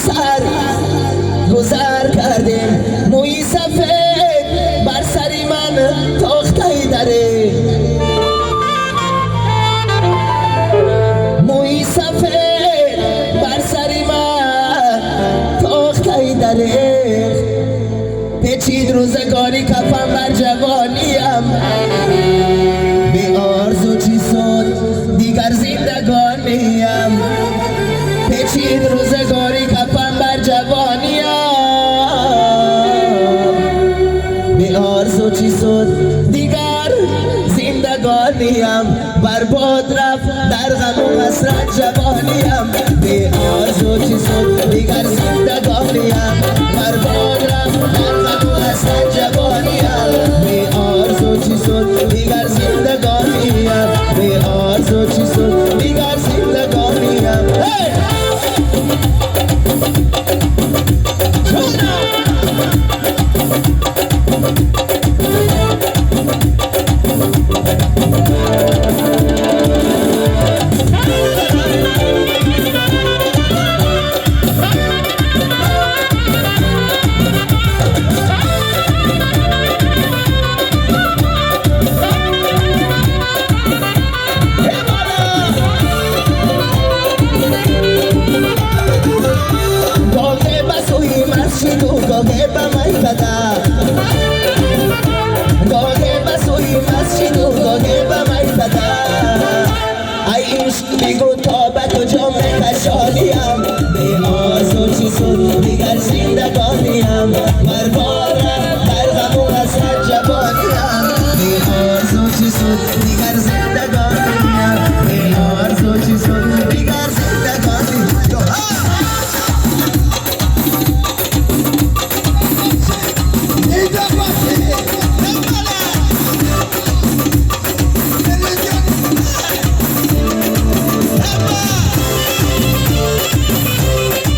сар гузар кардем. Мӯи сафед бар сари ман тохтаи даре, мӯи сафед бар сари ман тохтаи даре. Печид рӯзгоре кафан бар ҷавониям, бе орзу чӣ шуд дигар зиндагониям. Печид рӯзгоре кафан бар ҷавониям, бе орзу чӣ шуд дигар зиндагониям. Барбод рафт дар ғаму ҳасрат ҷавониям, бе орзу чӣ шуд дигар зиндагониям.